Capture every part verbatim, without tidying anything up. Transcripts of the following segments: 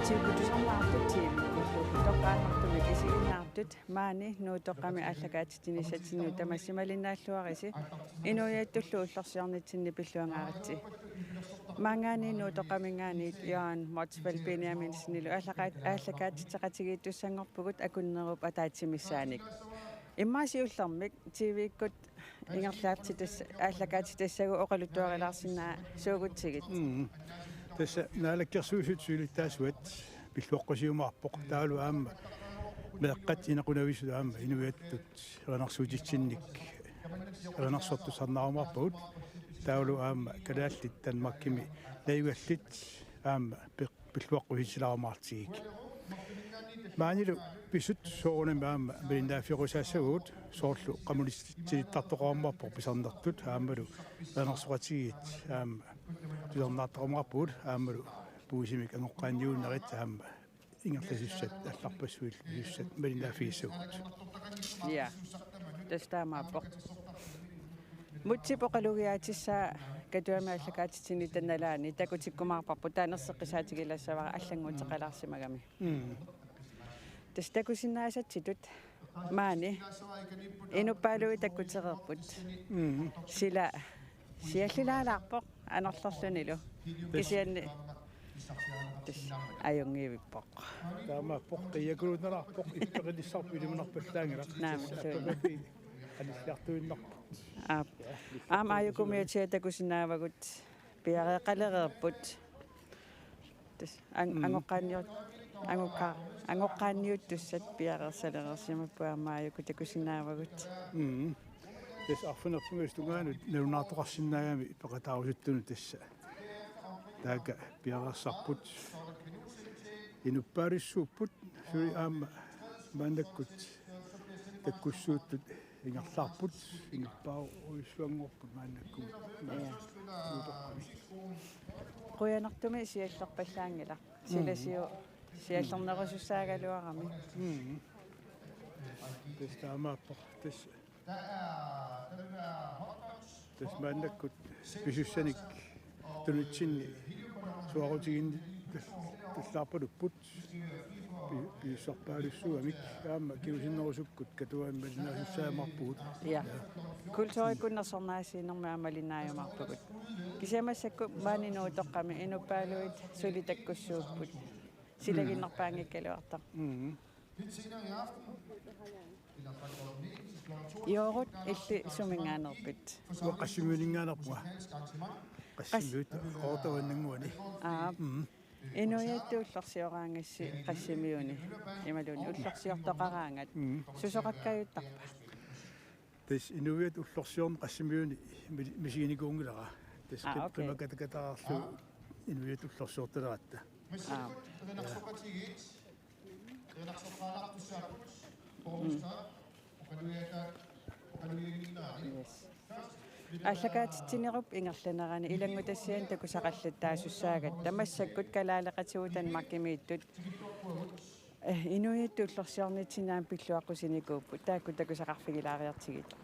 Tiukkutusarnaartut tiivikkullu toqqaannartumik isiginnaartut maani Nuutoqqami aallakaatitsinissatsinnut tamassi malinnaalluarisi inuiattullu ullorsiornitsinni pilluangaaritsi. Maanngaanniit Nuutoqqaminngaanniit Jørgen Motzfeldt Benjaminsenilu aallaqaat-, aallakaatitseqatigiittussanngorpugut akunnerup ataatsimiissaanik. Immaqa siullermik T V-kkut ingerlaartitas-, aallakaatitassagut oqaluttuarilaarsinnaasuugutsigit. Mm. Tassa Naalakkersuisut siulittaasuat pilluaqqusiumaarpoq taavalu aamma meeqqat inequnavissut aamma inuiattut erinarsuutitsinnik erinarsortussarnaarumaarpagut taavalu aamma kalaallit Danmarkimi najugallit aamma pe-, pilluaqqusitsilaarmaartigik. Maanilu pisut soorunami aamma malinnaaffeqqusaassagut soorlu qamulitsilittartoqarumaarpoq pisarnertut aammalu erinarsoqatigiit aamma tusarnaartarumaarpugut aammalu puisimik angoqqaanniunnerit aamma ingerlasussat allarpassuillu pisussat malinnaaffigissavagut. Ja. Tassa taamaappoq. Mutsip oqalugiaatissaa Katuami aallakaatitsinitta nalaani takutikkumaarparput taanna erseqqisaatigilassavara allannguuteqalaarsimagami. Mm. Tassa takusinnaasatsitut maani inuppaaluit takkutereerput. Mm. Sila siallilaalaarpoq anorlerlunilu. Kisianni tassa ajunngivippoq. Taamaappoq qiakuluunnalaarpoq ippeqinissarput ilimanarpallaanngilaq. Naamik, tassa suuna. Apeqqapi qanilliartuinnarpoq. Aap. Aamma aajuku umiatsiat takusinnaavagut piareeqqalereerput. Tassa ang-, mm, angoqqaanniut-, angokka-, angoqqaanniuttussat piareersalereersimapput aamma aajuku takusinnaavagut. Mm. Tassa arfineq-pingasut tungaanut nalunaartoqarsinnaagami peqataarusuttunut tassa. Taakku piareersarput. Inuppaalussuupput suli aamma maannakkut takkussuuttut ingerlaarput inuppaarujussuanngorput maannakkut. Ja. Qujanartumik siallerpallaanngilaq. Mm. Silasiu siallernerusussaagaluarami. Mm. Tassa taamaappoq. Tassa tassa maannakkut pisussanik tunutsinni suaarutiginnit tal-, tallaarpalupput pi-, pisussarpaalussuugamik aamma kingusinnerusukkut Katuami malinnaasussaagaluarpugut. Ja. Kulturikkunnersornaasiinermi aamma malinnaajumaarpugut. Kisianni massakkut maani Nuutoqqami inuppaaluit suli takkussuupput. Silaginnarpaanngikkaluartoq. Mm. Joorut, illit suminngaanneerpit? Uanga Qassimiuninngaanneerpunga. Qas-, Qassimiut Qaqortuannguani. Aap. Mm. Inuiattut ullorsioraangassi Qassimiuni. Imaluunniit ullorsiortoqaraangat. Mm. Susoqakkajuttarpa? Tassa inuiattut ullorsiorneq Qassimiuni mi-, misiginikuunngilanga. Tassa, aa, qim-, okay, qimakataqataarlugu inuiattut ullorsiortaleratta. Aa. Ja. Yes. Aallakaatitsinerup ingerlanerani ilanngutassianik takusaqallattaasussaagatsigit massakkut kalaaleqatigut Danmarkimiittut, eh, inuiattut ullorsiornitsinni aamma pilluaqqusinikuupput, taakku takusaqarfigilaariartigit.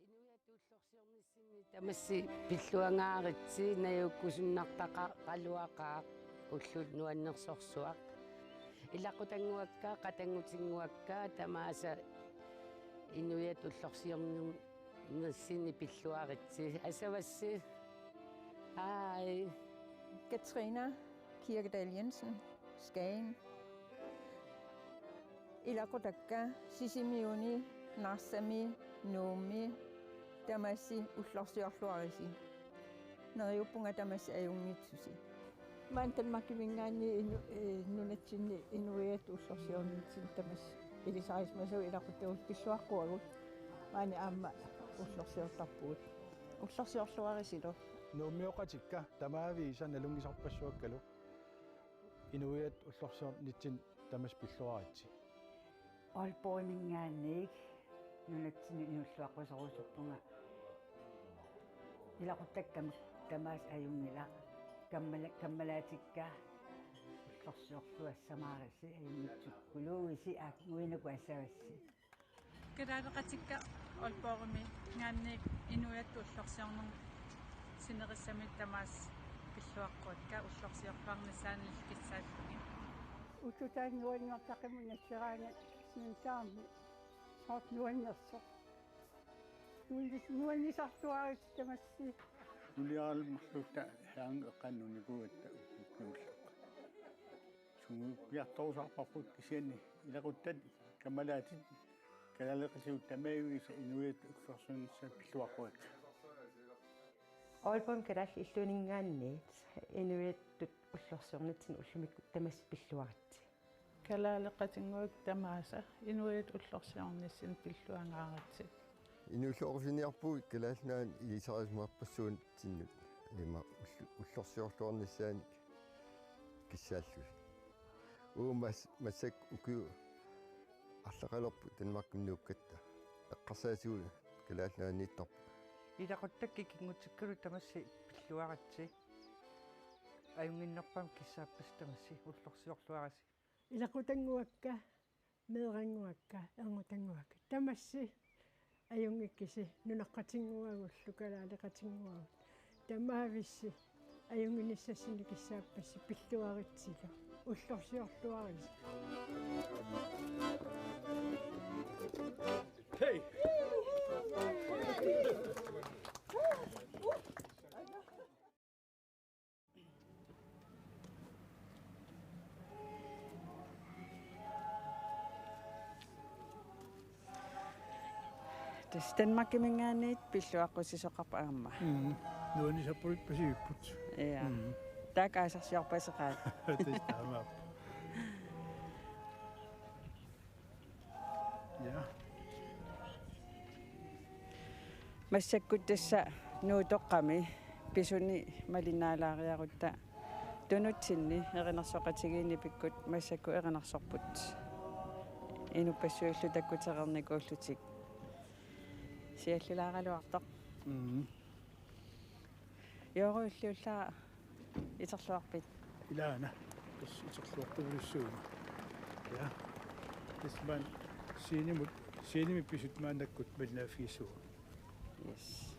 Inuiattut ullorsiornitsinni tamassi pilluangaaritsi, najuukkusunnartaqaraluaqaaq ullut nuannersorsuaq. Ilaqutannguakka, qatanngutinnguakka tamaasa inuiattut ullorsiornitsinni pilluaritsi. Asavassi. Hej. Katrine Kirkedal Jensen, Skagen. Ilaqutakka Sisimiuni, Narsami, Nuummi tamassi ullorsiorluarisi. Neriuppunga tamassi ajunngitsusi. Maani Danmarkiminngaanniit inu-, eh, nunatsinni inuiattut ullorsiornitsinni tamassi ilisarisimasagut ilaquttagut pilluaqquagut. Maani aamma ullorsiortarpugut. Ullorsiorluarisilu. Nuummioqatikka tamaaviisa nalunngisarpassuakkalu inuiattut ullorsiornitsinni tamassi pilluaritsi. Aalborgiminngaanniit nunatsinni inuulluaqquserusuppunga. Ilaquttakkamik tamaasa ajunngilaq. Kammala-, kammalaatikka ullorsiorluassamaarisi ajunngitsukkuluuisi aak nguinaku asavassi. Kalaaleqatikka Aalborgiminngaanniit inuiattut ullorsiornermut sinerissami tamaasa pilluaqquakka ullorsiorluarnissaannik kissaallugit. Uttutaat nuannertaqimut nasseraangat sintaarmi soorlu nuannersoq. Nuannis-, nuannisartuarit tamassi. Nuliaralmaqluta haang eqqannunikuugatta ukkunuulleq. Sungiukkiartorusarparput kisianni ilaquttat kamalaatit kalaaleqatigut tamaviisa inuiattut ullorsiornissaat pilluaqquakka. Aalborgimi Kalaallit Illuininngaanniit inuiattut ullorsiornitsinni ullumikkut tamassi pilluaritsi. Kalaaleqatinnguakka tamaasa inuiattut ullorsiornitsinni pilluangaaritsi. Inuulluarusiniarpugut Kalaallit Nunaanni ilisarisimarpassuunnitsinni ima ullu-, ullorsiorluarnissaannik kissaallugit. Uuma mas-, massakkut ukiut arlaqalerput Danmarkimi nuukkatta. Eqqarsaatigut Kalaallit Nunaanniittarput. Ilaquttakka ikinngutsikkalu tamassi pilluaritsi. Ajunnginnerpaamik kissaappassi tamassi ullorsiorluaritsi. Ilaqutannguakka, meerannguakka, ernutannguakka. Tamassi ajunngikkisi nunaqqatinnguagullu kalaaleqatinnguagut. Tamavissi ajunnginnissassinnut kissaappassi pilluaritsilu. Ullorsiorluaritsi. Hey! Tassa Danmarkiminngaanniit pilluaqqusisoqarpoq aamma. Mm. Nuannisarput pisipput. Ja. Mm. Taakku aasarsiorpassuaqaat. Tassa taamaappoq. Ja. Massakkut tassa Nuutoqqami pisuni malinnaalaariarutta tunutsinni erinarsoqatigiinnipikkut massakkut erinarsorput. Inuppassuillu takkutereernikuullutik. Siallilaaraluartoq. Mm. Joorujulliulla iterluarpit? Ilaana. Tassa iterluartuulussuuvoq. Ja. Tassa maani scenemut, scenemi pisut maannakkut malinnaaffigissavat. Yes.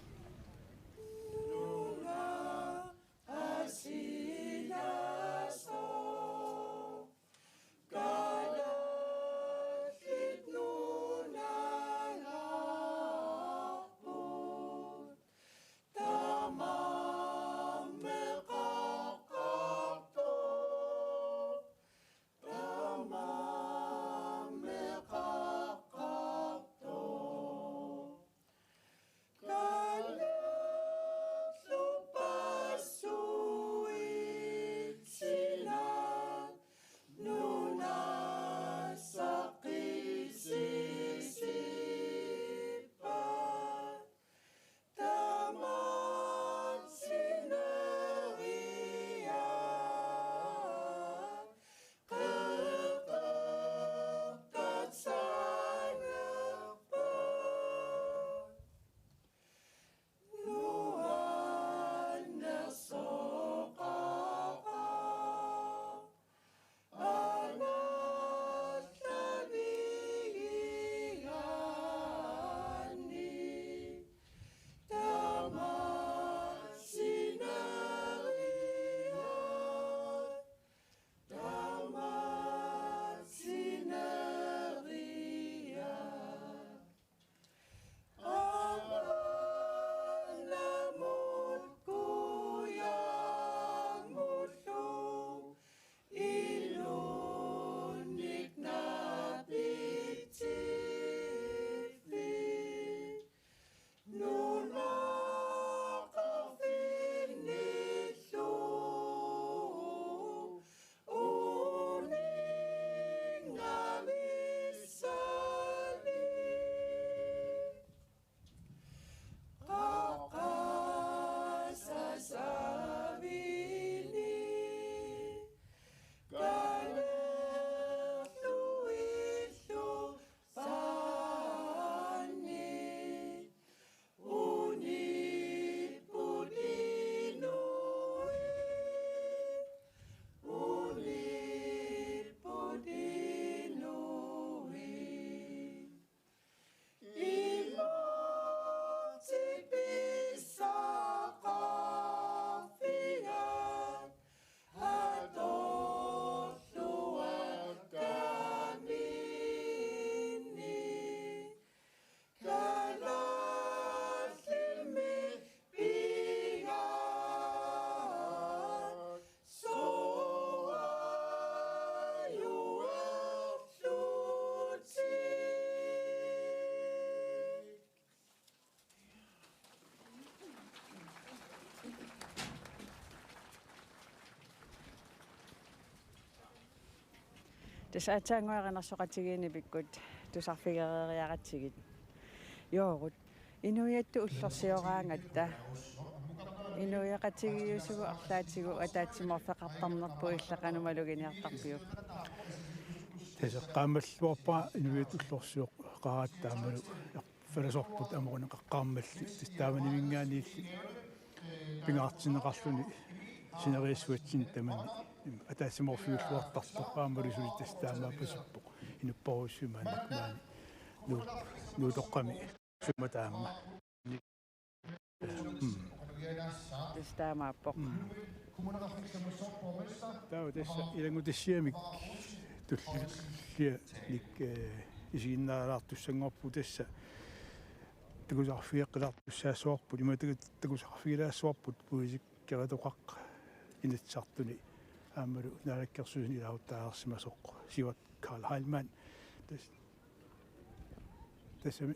Tassa aatsaannguaq erinarsoqatigiinnikkut tusarfigereeriaratsigit. Joorut. Inuiattut ullorsioraangatta. Inuiaqatigiiusugut arlaatigut ataatsimoorfeqartarnerput illit qanoq maluginiartarpiuk? Tassa eqqaamalluarpara inuiattut ullorsioraangatta aammalu erfalasorput amoqunneqaqqaarmalli tassa taamaninngaanniilli pingaartinneqarluni sineriassuatsinni tamani ataatsimoorfiulluartartoq aammalu suli tassa taamaapasippoq inuppassuit maannakkut maani nuu-, Nuutoqqami sumut taama. Mm. Tassa taamaappoq. Mm. Taava tassa ilanngutassiamik tulliani, eh, isiginnaalaartussanngorput tassa takusaqarfigeqqilaartussaassavarput, imatut takusaqarfigilaassavarput politikkeratoqaq Inatsisartuni aammalu Naalakkersuisuni ilaasortaarsimasoq Sivert Karl Heilmann. Tassa, tassami.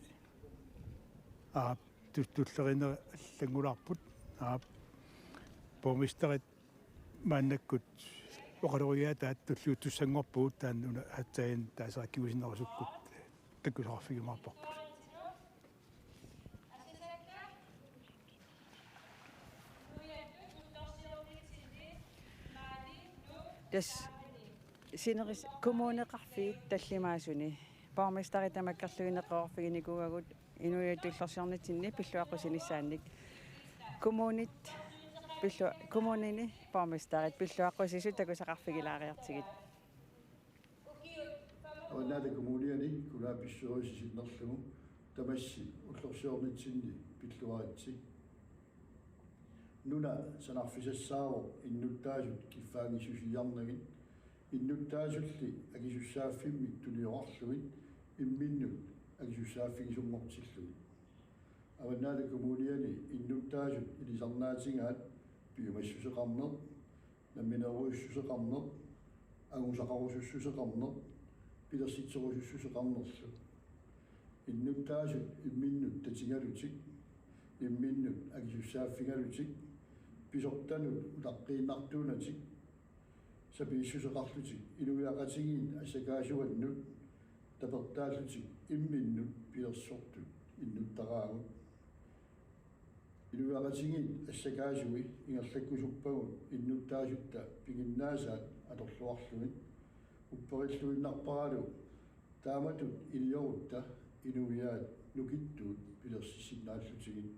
Aap, tu-, tulleriinera allanngulaarput. Aap, borgmesterit maannakkut oqaloriaataat tulliuttussanngorpugut taanna una aatsaat taasera kingusinnerusukkut takusaqarfigiumaarparput. Tassa sineris-, kommuneqarfiit tallimaasuni borgmesteri tamakkerluinnaq qeqerfiginikuugatsigu inuiattut ullorsiornitsinni pilluaqqusinissaannik. Kommunit pillu-, kommunini borgmesterit pilluaqqusisut takusaqarfigilaariartigit. Avannaata Kommuniani kommunalbestyrelsi sinnerlugu tamassi ullorsiornitsinni pilluaritsi. Nuna sanarfisassaavoq innuttaasut kiffaanngissusiiarnagit, innuttaasulli akisussaaffimmik tunioqarlugit imminnut akisussaaffigisunngortillugit. Avannaata Kommuniani innuttaasut ilisarnaatigaat piumassuseqarneq, namminerujussuseqarneq, angusaqarusussuseqarneq, pilersitserusussuseqarnerlu. Innuttaasut imminnut tatigalutik, imminnut akisussaaffigalutik, pisortanut utaqqiinnartuunatik, sapiissuseqarlutik inuiaqatigiit assakaasuannut tapertaallutik imminnut pilersortut innuttaraavut. Inuiaqatigiit assakaasui ingerlakkusuppagut innuttaasutta piginnaasaat atorluarlugit, upperilluinnarparalu taamatut iliorutta inuiaat nukittuut pilersissinnaallutigit.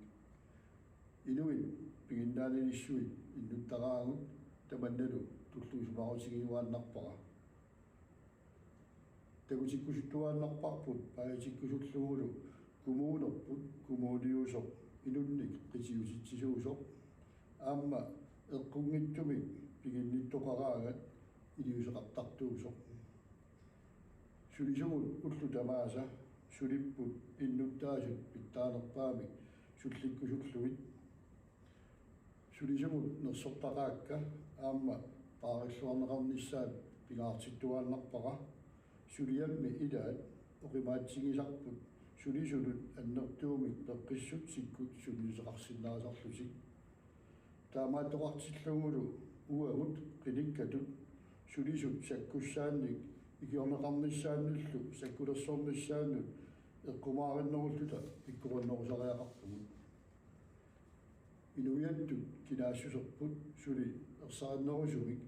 Inuit piginnaanilissuit innuttaraavut, tamannalu tulluusimaarutigiuaannarpara. Takutikkusuttuaannarparput paajutikkusullugulu kommunerput kommuniusoq inunnik qitiutitsisuusoq aamma eqqunngitsumik piginnittoqaraangat iliuuseqartartuusoq. Sulisumut ullut tamaasa sulipput innuttaasut pitsaanerpaamik sullikkusullugit. Sulisumut nersortaqaakka aamma paarilluarneqarnissaat pingaartittuaannarpara. Suliammi ilaat oqimaatsigisarput sulisunut annertuumik peqqissutsikkut sunniuteqarsinnaasarlutik. Taamaattoqartillugulu uagut qinikkatut sulisut sakkussaannik ikiorneqarnissaannullu sakkulersornissaannut eqqumaarinnerulluta pikkorinnerusariaqarpugut. Inuiattut kinaassuserput suli ersarinnerusumik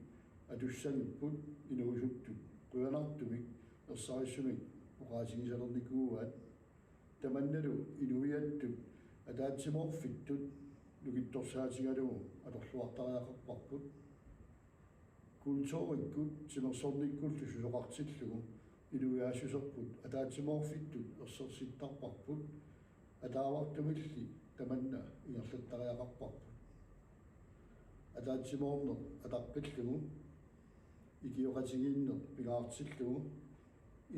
atussagipput inuusuttut qujanartumik ersarissumik oqaatigisalernikuuaat. Tamannalu inuiattut ataatsimoorfittut nukittorsaatigalugu atorluartariaqarparput. Kulturikkut timersornikkullu susoqartillugu inuiaassuserput ataatsimoorfittut ersersittarparput, ataavartumilli tamanna ingerlattariaqarparput. Ataatsimoorneq ataqqillugu, ikioqatigiinneq pingaartillugu,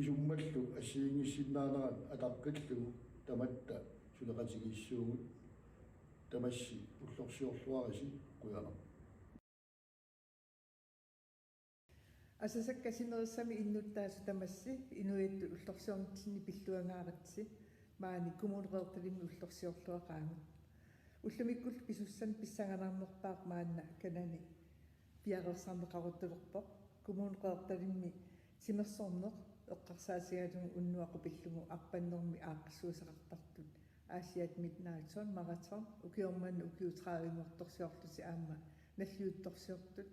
isummallu assigiinngissinnaanerat ataqqillugu tamatta suleqatigiissuugut. Tamassi ullorsiorluarisi, qujanaq. Asasakka sinerissami innuttaasut tamassi inuiattut ullorsiornitsinni pilluangaaritsi maani Kommune Qeqertalimmi ullorsiorluaqaagut. Ullumikkullu pisussanik pissanganarnerpaaq maanna kanani piareersarneqaruttalerpoq. Kommune Qeqertalimmi Timersorneq eqqarsaatigalugu unnuaq qupillugu arpannermi aaqqissuussaqartartut Asian Midnight Sun Marathon ukioq manna ukiut tredive-nngortorsiorlutik aamma nalliuttorsiortut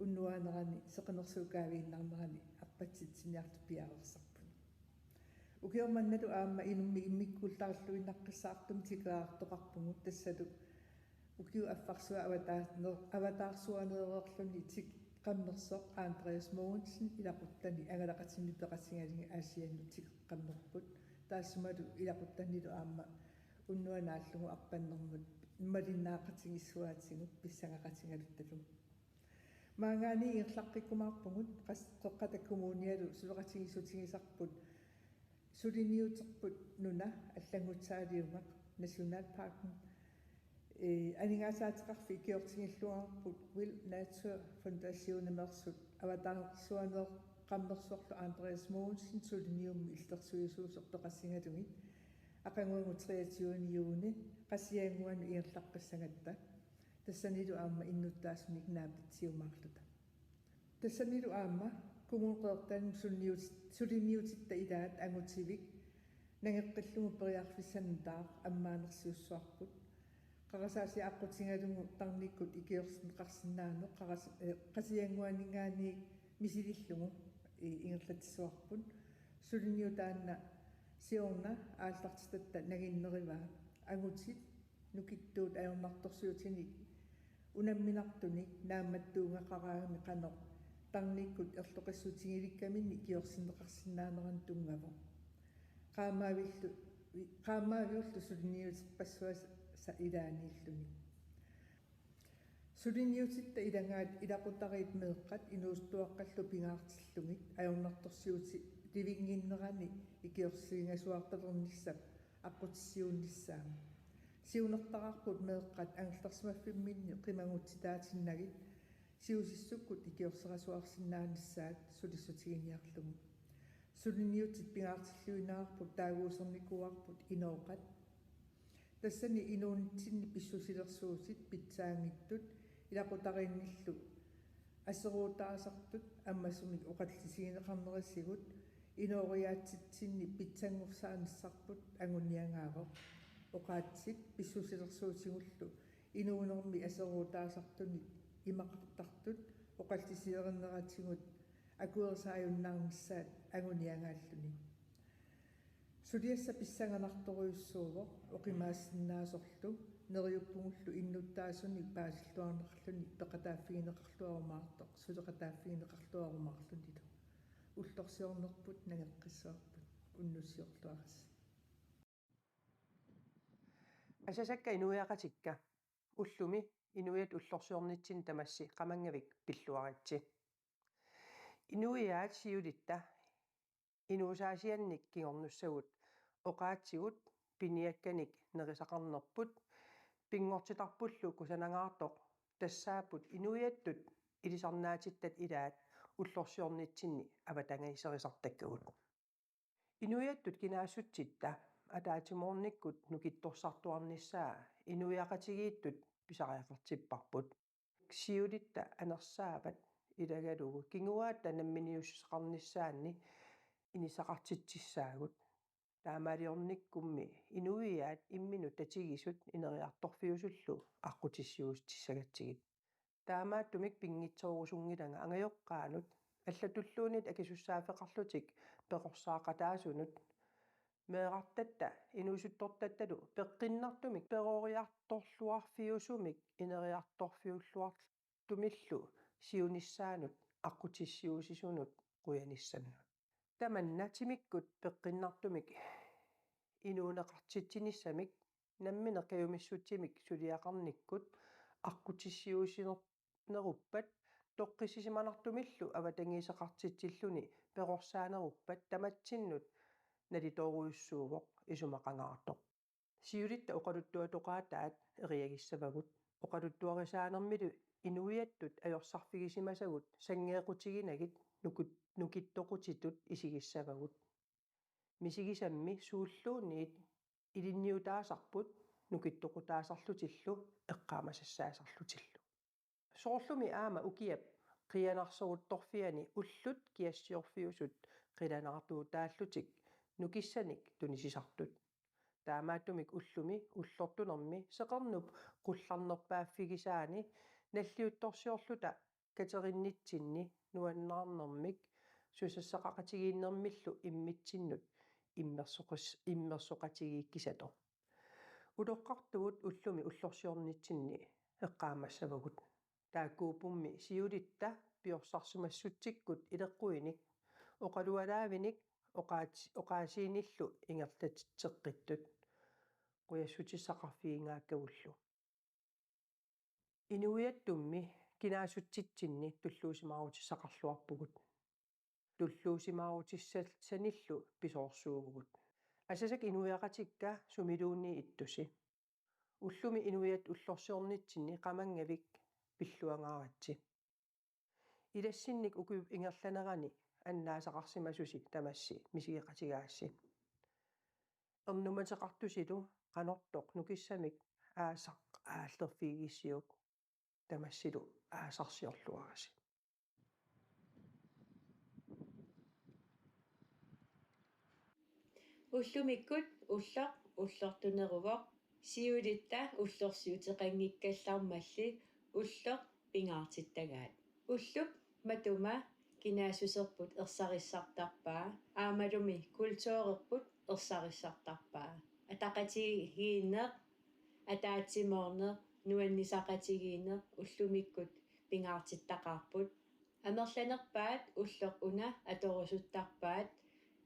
unnuaanerani seqinersuup kaaviinnarnerani arpatsitsiniartut piareersarput. Ukioq mannalu aamma inummik immikkuullarilluinnaqqissaartumik tikeraartoqarpugut, tassalu ukiup affarsuup avataarner-, avataarsuaneereerluni tikeqqammersoq Andreas Mogensen ilaquttani angalaqatinut peqatigalugit Aasiannut tikeqqammerput. Taassumalu ilaquttanilu aamma unnuaq naallugu arpannermut malinnaaqatigiissuaatigut pissangaqatigaluttalu. Maanngaanniit ingerlaqqikkumaarpugut, Qas-, Qeqqata Kommunialu suleqatigiissutigisarput suliniuterput nuna allanngutsaaliugaq Nationalparken, ee, aningaasaateqarfik ikiortigilluarput Wild Nature Foundationimeersut avataarsuaneeqqammersorlu Andreas Mogensen suliniummik illersuisuusoq peqatigalugit aqaguagu treogtyvende juni Qasigiannguanut ingerlaqqissagatta. Tassanilu aamma innuttaasunik naapitsiumaarluta. Tassanilu aamma Kommune Qeqertalimmi suliniut-, suliniutitta ilaat angutivik nangeqqillugu periarfissanik taaq ammaanersiussuarput. Qarasaasiaq aqqutigalugu tarnikkut ikiortinneqarsinnaaneq qaras-, eh, Qasigiannguaninngaanniit misilillugu i-, ingerlatsisuarput. Suliniut taanna siorna aallartitatta nanginnerivaa angutit nukittuut ajornartorsiutinik unamminartunik naammattuugaqaraangami qanoq tarnikkut erloqissutigilikkaminnik ikiortinneqarsinnaaneranut tunngavoq. Qaammaavillu-, qaammaaviullu suliniuterpassuasa ilaaniilluni. Suliniutitta ilagaat ilaqutariit meeqqat inuusuttuaqqallu pingaartillugit ajornartorsiutivinnginnerani ikiorsigingasuartalernissap aqqutissiuunnissaammat. Siunertaqarput meeqqat angerlarsimaffimminni qimagutsitaatinnagit siusissukkut ikiorserasuarsinnaanissaat sulissutiginiarlugu. Suliniutit pingaartilluinnarput taaguusernikuuarput inooqat. Tassani inuunitsinni pissusilersuutit pitsaanngitsut ilaqutariinnillu aseruutaasartut ammasumik oqallisigineqarnerisigut inooriaatsitsinni pitsanngorsaanissarput anguniagaavoq. Oqaatsit pissusilersuutigullu inuunermi aseruutaasartunik imaqartartut oqalliserineratigut akuerisaajunnaarnissaat anguniagaalluni. Suliassaq pissanganartorujussuuvoq oqimaassinnaasarlu neriuppugullu innuttaasunik paasilluarneqarluni peqataaffigineqarluarumaartoq suleqataaffigineqarluarumaarlunilu. Ullorsiornerput nangeqqissavarput, unnussiorluarisi. Asasakka inuiaqatikka, ullumi inuiattut ullorsiornitsinni tamassi qamanngavik pilluaritsi. Inuiaat siulitta inuusaasiannik kingornussagut oqaatsigut piniakkanik nerisaqarnerput pinngortitarpullu kusanangaartoq tassaapput inuiattut ilisarnaatittat ilaat ullorsiornitsinni avatangiiserisartakkagut. Inuiattut kinaassutsitta ataatsimoornikkut nukittorsartuarnissaa inuiaqatigiittut pisariaqartipparput. Siulitta anersaavat ilagalugu kinguaatta namminiussuseqarnissaanni inissaqartitsissaagut. Taamaaliornikkummi inuiaat imminut tatigisut ineriartorfiusullu aqqutissiuutissagatsigu. Taamaattumik pinngitsoorusunngilanga angajoqqaanut allatulluunniit akisussaaffeqarlutik peqorsaaqataasunut meerartatta inuusuttortattalu peqqinnartumik peroriartorluarfiusumik ineriartorfiulluartumillu siunissaanut aqqutissiuussisunut qujanissannut. Tamanna timikkut peqqinnartumik inuuneqartitsinissamik nammineq kajumissutsimik suliaqarnikkut aqqutissiuussineruppat toqqissisimanartumillu avatangiiseqartitsilluni perorsaaneruppat tamatsinnut nalitoorujussuuvoq isumaqangaartoq. Siulitta oqaluttuatoqaataat eriagissavagut. Oqaluttuarisaanermilu inuiattut ajorsarfigisimasagut sanngeequtiginagit nukut-, nukittoqutitut isigissavagut. Misigisammi suulluunniit ilinniutaasarput nukittoqutaasarlutillu eqqaamasassaasarlutillu. Soorlumi aamma ukiap qiianarsoruttorfiani ullut kiassiorfiusut qilanaartuutaallutik nukissanik tunisisartut. Taamaattumik ullumi ullortunermi seqernup qullarnerpaaffigisaani nalliuttorsiorluta katerinnitsinni nuannaarnermik susassaqaqatigiinnermillu immitsinnut immersoqas-, immersoqatigiikkisato. Utoqqartuvut ullumi ullorsiornitsinni eqqaamassavagut. Taakkuuppummi siulitta piorsarsimassutsikkut ileqquinik, oqalualaavinik, oqaat-, oqaasiinillu ingerlatitseqqittut. Qujassutissaqarfiginngaakkavullu. Inuiattummi kinaassutsitsinni tulluusimaarutissaqarluarpugut. Tulluusimaarutissallanillu pisoorsuuvugut. Asasakka inuiaqatikka sumiluunniit ittusi. Ullumi inuiattut ullorsiornitsinni qamanngavik pilluangaaritsi. Ilassinnik ukiup ingerlanerani annaasaqarsimasusi tamassi misigeqatigaassi. Ernumateqartusilu qanortoq nukissamik aasaq aallerfigigissiuk tamassilu aasarsiorluarisi. Ullumikkut ulloq ullortuneruvoq, siulitta ullorsiuteqanngikkallarmalli ulloq pingaartittagaat. Ullup matuma kinaassuserput ersarissartarpaa, aammalumi kulturerput ersarissartarpaa. Ataqatigiinneq, ataatsimoorneq, nuannisaqatigiinneq ullumikkut pingaartittaqaarput. Amerlanerpaat ulloq una atorusuttarpaat,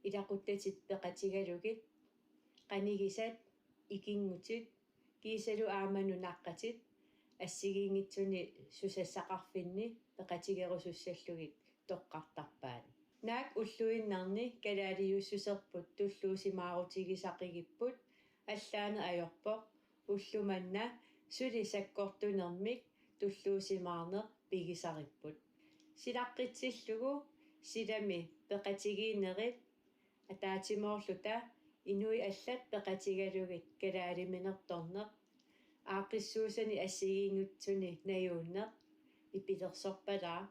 ilaquttatit peqatigalugit, qanigisat, ikinngutit, kiisalu aamma nunaqqatit assigiinngitsuni susassaqarfinni peqatigerusussallugit toqqartarpaat. Naak ulluinnarni kalaaliussuserput tulluusimaarutigisaqigipput, allaaneq ajorpoq ulloq manna suli sakkortunermik tulluusimaarneq pigisaripput. Silaqqitsillugu silami peqatigiinnerit ataatsimoorluta inuit allat peqatigalugit kalaaliminertorneq, aaqqissuussani assigiinngitsuni najuunneq, ipilersorpalaaq,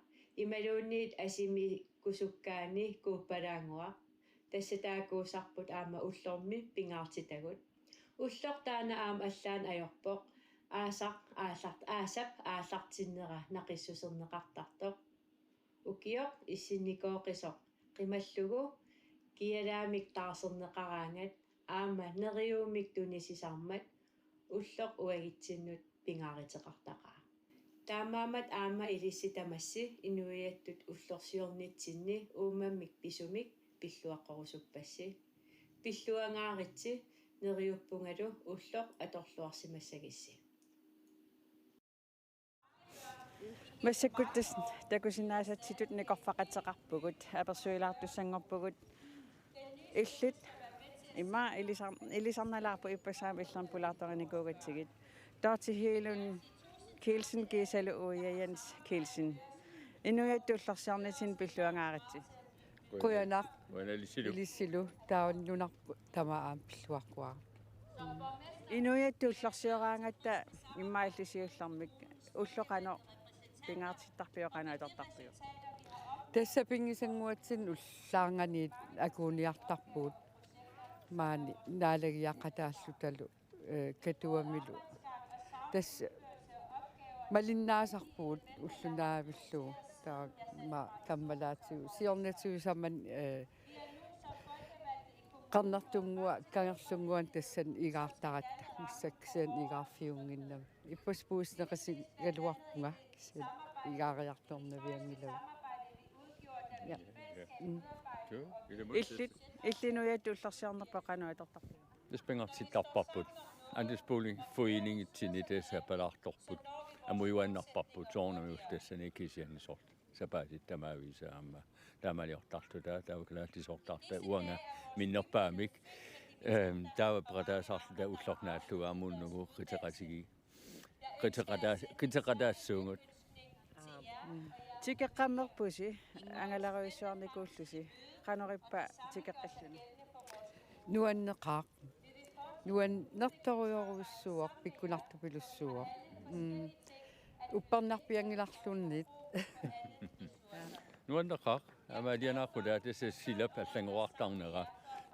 imaluunniit asimi kusukkaani kuuppalaannguaq, tassa taakkuusarput aamma ullormi pingaartitagut. Ulloq taanna aamma allaaneq ajorpoq, aasaq aallart-, aasap aallartinnera naqissuserneqartartoq. Ukioq issinnikooqisoq qimallugu kialaamik taarserneqaraangat aamma neriuumik tunisisarmat ulloq uagutsinnut pingaaruteqartaqaaq. Taamaammat aamma ilissi tamassi inuiattut ullorsiornitsinni uummammik pisumik pilluaqqorusuppassi. Pilluangaaritsi, neriuppungalu ulloq atorluarsimassagissi. Massakkut tassa takusinnaasatsitut nikorfaqateqarpugut, apersuilaartussanngorpugut. Illit immaqa ilisar-, ilisarnalaarput, ippassaq aamma illermik pulaartorinikuugatsigit. Dorthe Hegelund Kielsen kiisalu Uia Jens Kielsen. Inuiattut ullorsiornitsinni pilluangaaritsi. Qujanaq. Qujanaq ilissilu. Ilissilu, taava nunarput tamaat aamma pilluaqquara. Inuiattut ullorsioraangatta immaqa illit siullermik, ulloq qanoq pingaartittarpiuk, qanoq atortarpiuk? Tassa pigisannguatsinni ullaarnganiit akuuniartarpugut maani naalagiaqataallutalu, eh, Katuamilu. Tassa malinnaasarpugut ulloq naavillugu, taava aamma kammalaatigut siornatigut samani, eh, qernertunnguaq, kangerlunnguaq tassani igaartaratta, massakkut kisianni igaarfiunnginnama. Ippassaq puissineqasigaluarpunga kisianni igaariartornavianngilagut. Ja. Ja. Mm. Suu, ilumut. Illit, illit inuiattut ullorsiornerput qanoq atortarpiuk? Tassa pingaartittarparput. Andelsboligforeningitsinni tassa palaartorput. Amujuaannarparput soorunami ullut tassani kisianni soorlu sapaatit tamaviisa aamma taamaaliortarluta, taava kalaallisoortarluta uanga minnerpaamik. Ehm, taava peqataasarluta ulloq naallugu aamma unnugu qiteqatigi-, qiteqataas-, qiteqataassuugut. Aap. Mm. Tikeqqammerpusi, angalarujussuarnikuullusi. Qanorippa tikeqqilluni? Nuanneqaaq. Nuannertorujorujussuuvoq, pikkunartupilussuuvoq. Mm. Uppernarpianngilarluunniit. Nuanneqaaq, aamma alianaaqqutaa tassa silap allanngoriartarnera.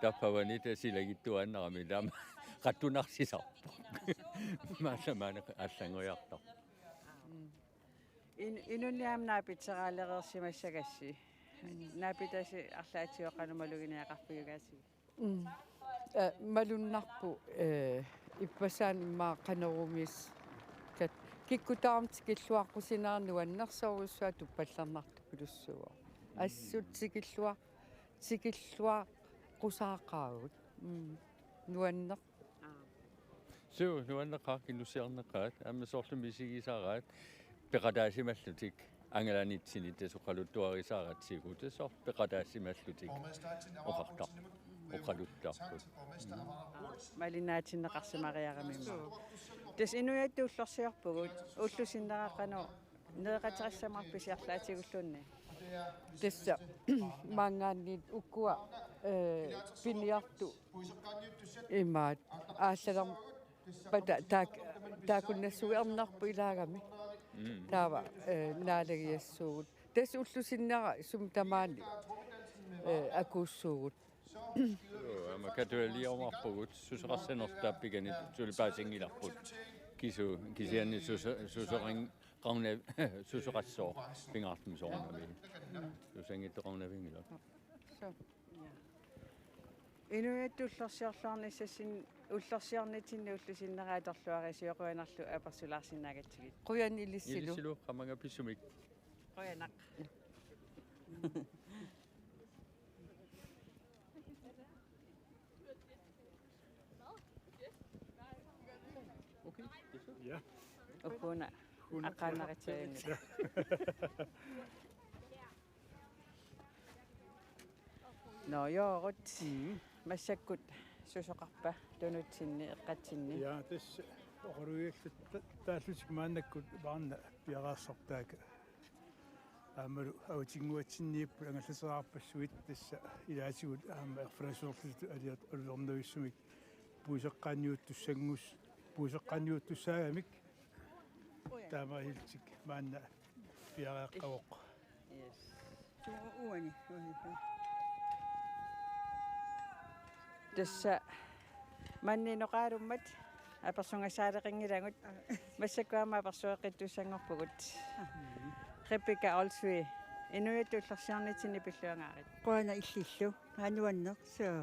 Tappavani tassa silagittuaannarami taama qattunarsisarpoq. Maallamaana allanngoriartarpoq. In-, inunnik aamma naapitseralereersimassagassi. Naapitasi arlaatigut qanoq maluginiaqarfigigaasi. Mm. Eh, malunnarpoq, eh, ippassaani immaqa qanorumiis kat-, kikkut tamarmik tikilluaqqusinerat nuannersorujussuaq tuppallernartupilussuuvoq. Assut tikillua-, tikilluaqqusaaqaagut. Mm. Nuanneq. Suu, nuanneqaaq, kingussiarneqaat, aamma soorlu misigisaraat, peqataasimallutik, angalanitsinni tassa oqaluttuarisaaratsigu, tassa soorlu peqataasimallutik, oqartar-, oqaluttarput. Malinnaatinneqarsimariarami. Tassa inuiattut ullorsiorpugut, ullut sinnera qanoq, nereqateqassammik pisiarlaatigulluunniit. Tassa, maanngaanniit ukua, eh, piniartut imaat, aallalerpata taak-, taakkunassuiarnerput ilaagami. Mm. Taava, eh, naalagiassuugut. Tassa ullut sinnera sumi tamaani, eh, akuussuugut. Joo, aamma katualiumaarpugut susoqassanertut tappikani suli paasinngilarput. Kisu-, kisianni suso-, susoqan-, qarna-, susoqassooq pingaartumik soorunami. Susanngittoqarnavinngilat. Suu. Inuiattut ullorsiorluarnissassin-, ullorsiornitsinni ullut sinnera atorluarisiuk, qujanarlu apersulaarsinnaagatsigit. Qujan ilissilu. Ilissilu, qamannga pissumik. Qujanaq. Okay, det er så. Ja. Ukuna. Ukuna. Aqaannaritsiarinngilaq. Ja. Nå, Joorut. Mm. Massakkut susoqarpa tunutsinni, eqqatsinni? Ja, tassa oqalugiallat ta-, taallutik maannakkut maanna piareersartaakka. Aammalu avatinnguatsinniipput angallateqarpassuit, tassa ilaatigut aamma erfalasuerlutut aliat-, alutornavissumik puiseqqaanniuttussangus-, puiseqqaanniuttussaagamik taamaalillutik maanna piareeqqavoq. Yes. Suu, uani, uani. Tassa manna inoqarummat apersugassaaleqinngilagut. Massakkut aamma apersueqqittussanngorpugut. Rebekka Olsvig, inuiattut ullorsiornitsinni pilluangaarit. Qujanaq illillu, aa nuanneq, suu.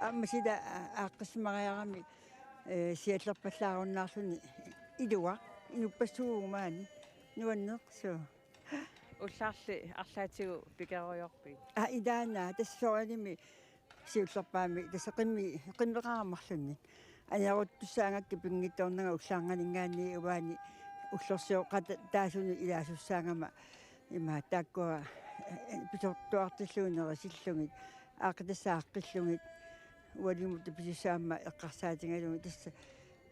Aamma sila, aa, aaqqissimariarami, eh, siallerpallaarunnaarluni iluaq, inuppassuuvoq maani, nuanneq, suu. Ullaarli arlaatigut pikerujoorpit? Aa, ilaana, tassa soorunami siullerpaamik, tassa qimmi-, qimmeqarammarlunnik. Aneeruttussaagakkit pinngitsoornanga ullaarnganinngaanniit uani ullorsioqataasuni ilaasussaagama ima taakkua, eh, pisortuartillugit nerisillugit, aaqqitassat aaqqillugit, ualimut pisussaammat eqqarsaatigalugit tassa,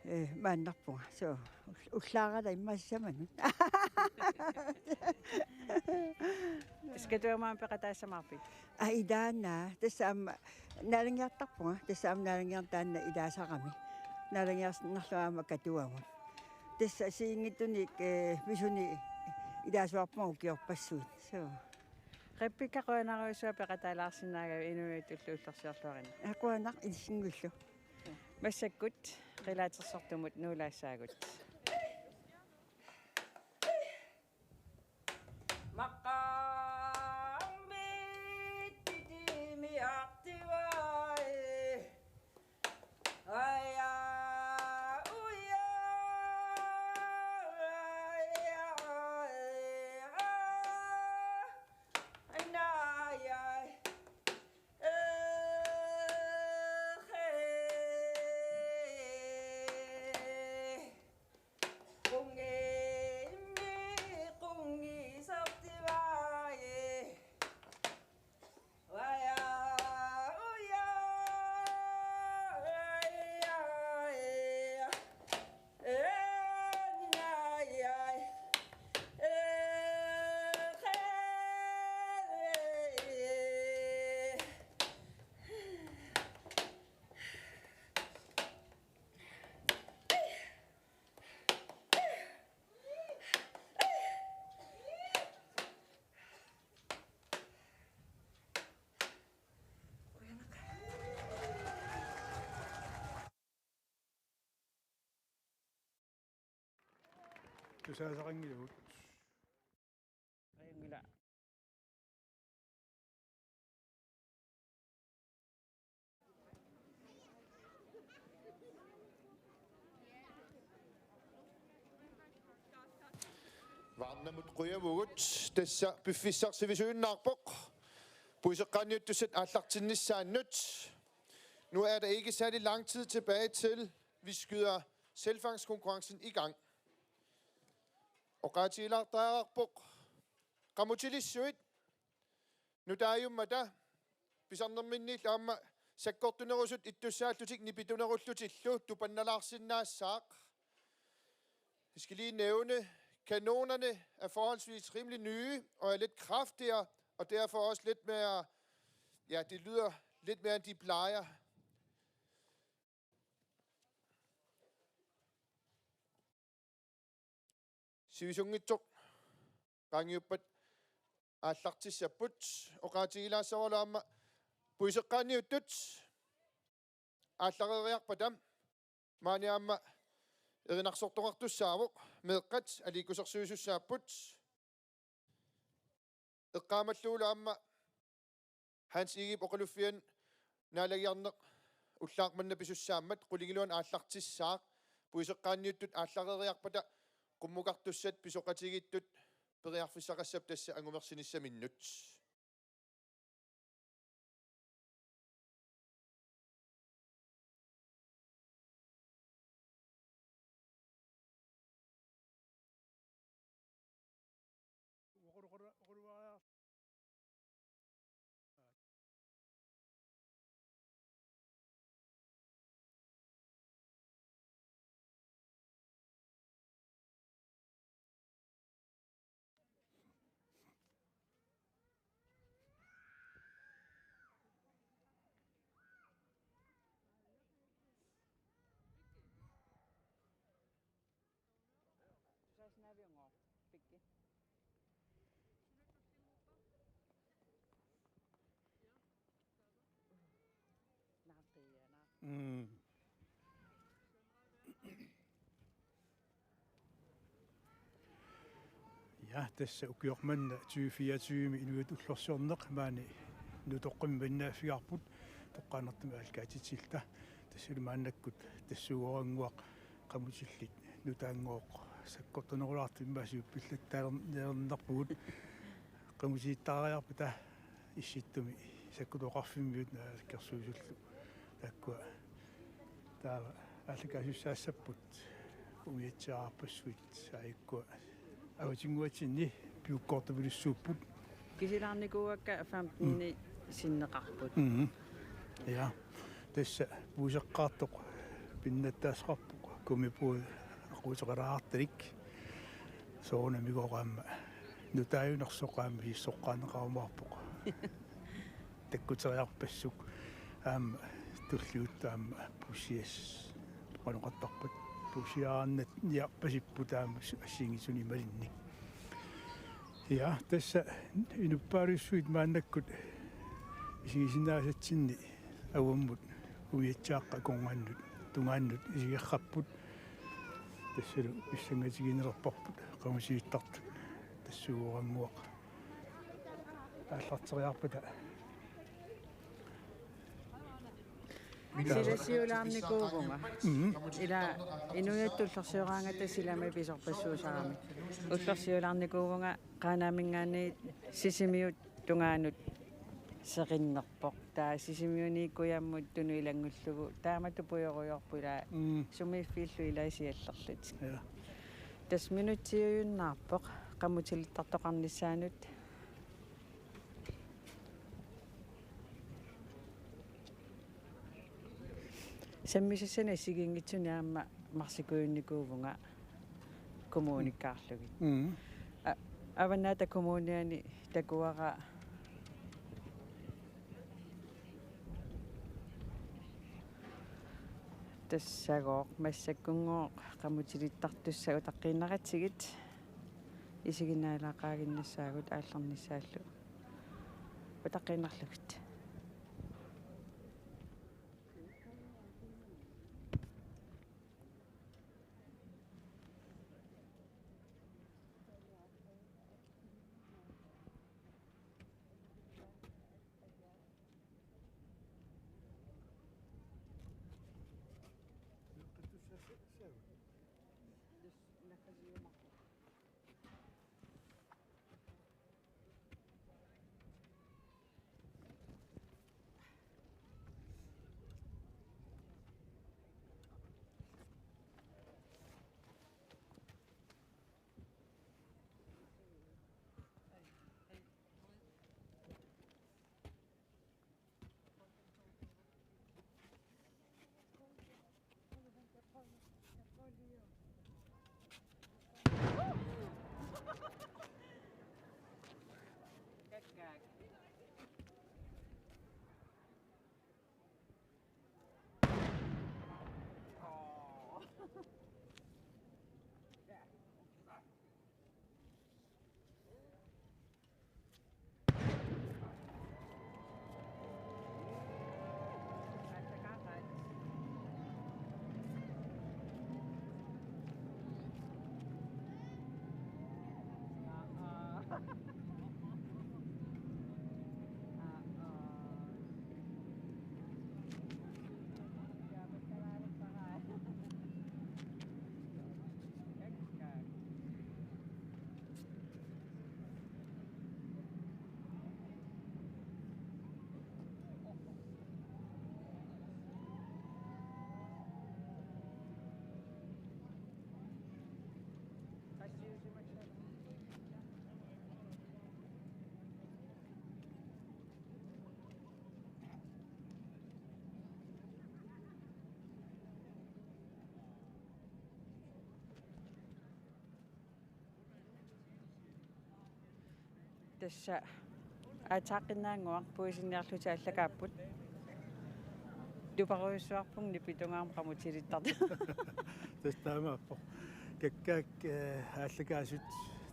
eh, maannarpunga. Suu, ull-, ullaarala immaqa sisamanut. Tassa Katuamiut peqataassamaarpit? Aa, ilaana, tassa aamma naalanngiartarpunga, tassa aamma naalanngiarneq taanna ilaasarami. Naalanngiarsinnarlunga aamma Katuamut. Tassa assigiinngitsunik, eh, misuni ilaasuarpunga ukiorpassuit. Suu. Rebekka, qujanarujussuaq peqataalaarsinnaagavit inuit ullu ullorsiorluarina. Aa, qujanaq ilissinnguillu. Massakkut qilaatersortumut nuulaassaagut. Tusaasaqanngilagut. Ajunngilaq. Varnamut qujavugut, tassa piffissaq sivisuinnarpoq puiseqqaanniuttussat aallartinnissaannut. Nu er der ikke særlig lang tid tilbage til, vi skyder selvfangstkonkurrencen i gang. Oqaatigilaartariaqarpoq qamutilissuit nutaajummata pisarnerminniillu aamma sakkortunerusut ittussaallutik nipitunerullutillu tupannalaarsinnaassaaq. Jeg skal lige nævne, kanonerne er forholdsvis rimelig nye og er lidt kraftigere, og derfor også lidt mere, ja, det lyder lidt mere, end de plejer. Sivisunngitsoq qaangiuppat aallartissapput, oqaatigilaassavara aamma puiseqqaanniuttut aallareeriarpata maani aamma erinarsortoqartussaavoq, meeqqat aliikkusersuisussaapput. Eqqaamallugulu aamma Hans Egedep oqaluffiani naalagiarneq ullaaq manna pisussaammat qulingiluanik aallartissaaq, puiseqqaanniuttut aallareeriarpata qummukartussat pisoqatigiittut periarfissaqassapput tassa angumersinissaminnut. Mm. Ja, tassa ukioq manna tyve fireogtyve inuit ullorsiorneq maani Nutoqqami mannaaffigaarput toqqaannartumik aallakaatitilluta. Tassalu maannakkut tassuugorannguaq qamutillit nutaanngooq sakkortunerulaartut immaqa siuppillat taaler-, taalernarpugut. Qamutigittariaqarpata Issittumi sakkutoqarfimmiut naalakkersuisullu. Taakkua taava aallakaasussaassapput umiatsiaarpassuit saajukkua avatinnguatsinni piukkoortupilussuupput. Kisilaarnikuuakka femten-i sinneqarput. Mhm. Ja. Tassa puiseqqaartoq pinnattaasaqarpoq, gummibåd aquuteqalaartalik. Soorunami aamma nutaajunersoq aamma misissoqqaarneqarumaarpoq. Takkuteriarpassuk aamma tulliuttoq aamma puussias-, qanoq oqartarpat, puussiaarnarniarpasipput aamma su-, assigiinngitsunik imaluunniit. Ja, tassa inuppaalussuit maannakkut isigisinnaasatsinni avammut umiatsiaaqqat akornannut tungaannut isigerrapput. Tassalu pissangatigiinnerarparput qamutigittartut tassuugorannguaq aallarteriarpata. Silasiulaarnikuuvunga. Mhm. Ila inuiattut ullorsioraangata silami pisorpassuusarami. Ullorsiulaarnikuuvunga Qaanaaminngaanniit Sisimiut tungaanut seqinnerpoq. Taava Sisimiuni kujammut tunut ilanngullugu taamatut pujorujoorput, ila Mm. sumiiffiillu ila isiallerlutik. Ja. Tassa minutsiujunnaarpoq qamutilittartoqarnissaanut. Sammisassanik assigiinngitsunik aamma marsikuujunnikuuvunga kommunikkaarlugit. Mm. A-, Avannaata Kommuniani takuara tassagooq massakkunngooq qamutilittartussat utaqqiinnaratsigit isiginnaalaaqaaginnassaagut aallarnissaallu utaqqiinnarlugit. Tassa aatsaaqqinnaannguaq puisinniarlutik aallakaapput. Tuparujussuarpunga nipi tungaanut qamutilittartut. Tassa taamaappoq. Kakkaak, eh, aallakaasut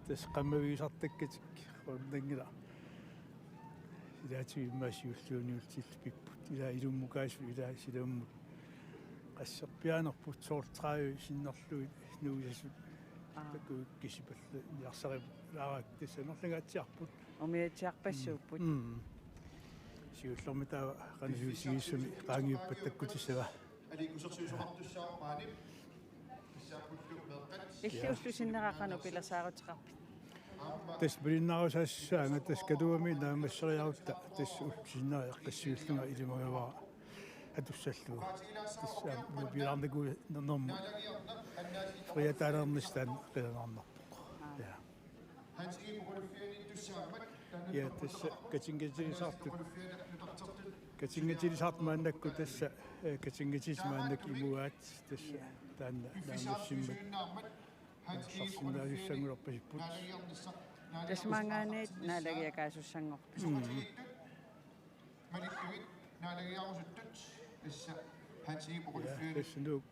tassa qammavigisartakkatik qunnanngilaq. Ilaatigut immaqa siulliuniullutillu pipput. Ilaa ilummukaasut ilaa silammut. Qasserpiaanerput soorlu tredive sinnerlugit nuisasut. Aa. Takuuk kisipallu niarsarip ilaarak tassa amerlangaatsiarput. Umiatsiarpassuupput. Mm. Siullermik taava qanoq sivisutigisumik qaangiuppat takkutissava. Illit ullup sinnera qanoq pilersaaruteqarpit? Tassa pilinnaarusaassagaanga tassa Katuami naammasseriarutta tassa ullup sinnera eqqassiullunga ilimagavara atussallugu. Tassa aamma pilaarnikuunermut. Friataalernistaan qilanaarnarpoq. Aa. Ja. Ja, tassa katinngatilisartut. Katinngatilisartut maannakkut tassa, eh, katinngatilisartut maannakkut imuaat tassa taanna naammassimmat. Naammassarsinnaasussanngulerpasipput. Tassa maanngaanniit naalagiakaasussanngorput. Mm. Malikkavit naalagiarusuttut tassa Hans Egede Bo Koldefløjt. Ja, tassa Nuuk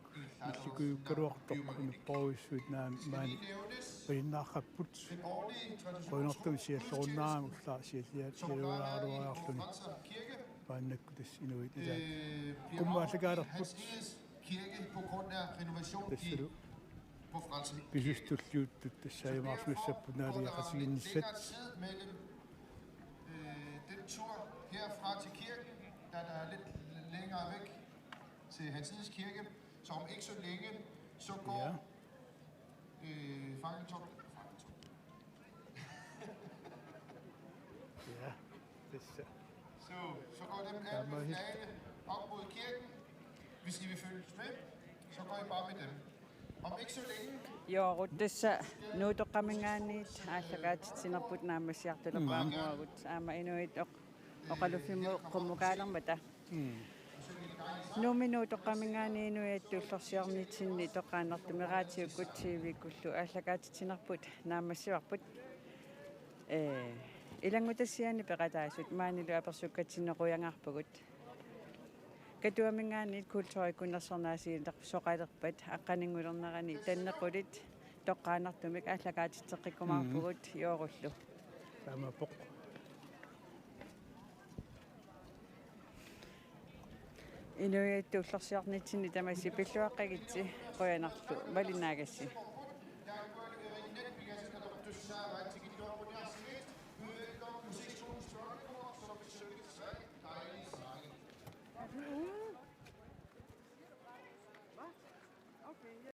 illikujuukkaluartoq unupparujussuit naamik maani pilinnaarrapput. Qujanartumik siallerunnaarami ullaaq sialliat sialugaaraluariarluni. Maannakkut tassa inuit ilaat. Qummut aallakaalerput. Kirke på grund af renovation i Tassalu på Frelsens Pisiussulliuttut tassaajumaarfigissapput naalagiaqatigiinnissat. Længere tid mellem, øh, den tur herfra til kirken, da der er lidt længere væk til Hans Egedeskytte, så om ikke så længe, så går, ja, øh, fakkeltog, fakkeltog. Ja, tassa. Så, så går dem alle med flagene op mod kirken. Hvis I vil følge med, så går I bare med dem. Om ikke så længe. Joorut tassa Nuutoqqaminngaanniit aallakaatitsinerput naammassiartulerpaamuagut aamma inuit oq-, oqaluffimmi qummukaalermata. Mm. Nuummi Nuutoqqaminngaanniit inuiattut ullorsiornitsinni toqqaannartumik raatiukkut T V-kkullu aallakaatitsinerput naammassivarput. Ee, ilanngutassiaani peqataasut maanilu apersukkatsinnut qujanarpugut. Katuaminngaanniit kulturikkunnersornaasiilersoqalerpat aqqaninngulernerani tannequlit toqqaannartumik aallakaatitseqqikkumaarpugut. Mm. Joorullu. Taamaappoq. Inuiattut ullorsiornitsinni tamassi pilluaqqagitsi qujanarlu malinnaagassi.